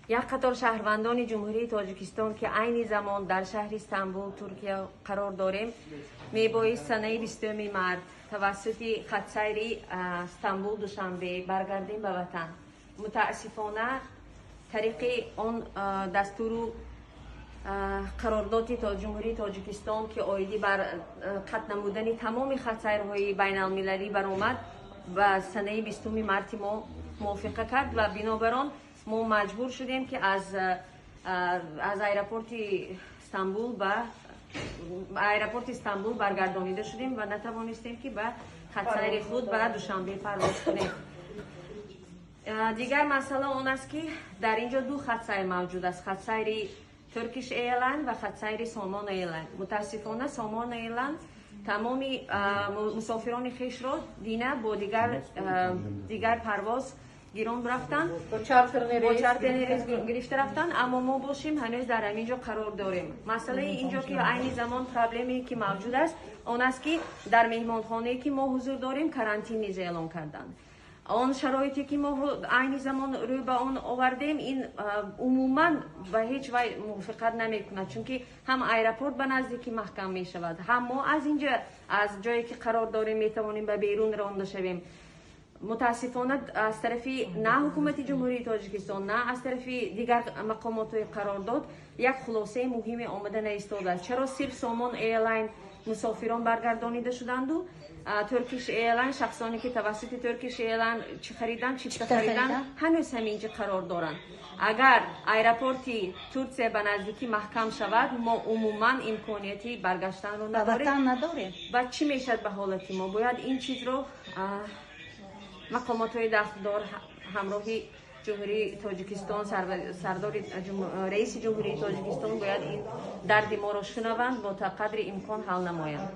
Як қатор шаҳрвандони Ҷумҳурии Тоҷикистон, ки айни замон дар шаҳри Стамбул, Туркия қарор дорем, мебоист санаи 20 март тавассути хатсайри Стамбул Душанбе баргардем ба ватан. Мутаассифона, тариқи он дастуру қарордоди Ҷумҳурии Тоҷикистон, ки оиди бар қатъ намудани тамоми хатсайрҳои байналмилалӣ баромад, ба санаи 20 марти мо мувофиқа кард ва бинобар он мо маҷбур шудем, ки аз аэропорти Стамбул ба аэропорти Стамбул баргардонида шудем ва натавонистем, ки ба хатсайри худ ба Душанбе парвоз кунем. Дигар масъала он аст, ки дар ин ҷо ду хатсайр мавҷуд аст: хатсайри Turkish Airline ва хатсайри Somon Airline. Мутаассифона, Somon Airline тамоми мусофирони хешро дина бо дигар парвоз гирон рафтанд, бо чартерный рейс гирифта рафтанд, аммо мо бошем, ҳанӯз дар ҳамин ҷо қарор дорем. Масъалаи ин ҷо, ки айни замон проблеме, ки мавҷуд аст, он аст, ки дар меҳмонхонае, ки мо ҳузур дорем, карантин низ эълон карданд. Он шароите, ки мо айни замон рӯй ба он овардем, ин умуман ба ҳеҷ вай мувофиқат намекунад, чунки ҳам аэропорт ба наздикӣ маҳкам мешавад, ҳам мо аз инҷа, аз ҷое ки қарор дорем, метавонем ба берун ронда шавем. Мутаассифона, аз тарафи на ҳукумати Ҷумҳурии Тоҷикистон, на аз тарафи дигар мақомотҳои қарордод як хулосаи муҳиме омада наистодааст. Чаро сирф Somon Airline мусофирон баргардонида шуданду Turkish Airline, шахсоне ки тавассути Turkish Airline чӣ хариданд, чипта хариданд, ҳанӯз ҳаминҷа қарор доранд? Агар аэропорти Турсия ба наздикӣ маҳкам шавад, мо умуман имконияти баргаштанро надорем. Ва чӣ мешавад ба ҳолати мо? Бояд ин чизро мақомотҳои дахлдор ҳамроҳи Ҷумҳурии Тоҷикистон, сардори, раиси Ҷумҳурии Тоҷикистон бояд ин дарди моро шунаванд ва то қадри имкон ҳал намоянд.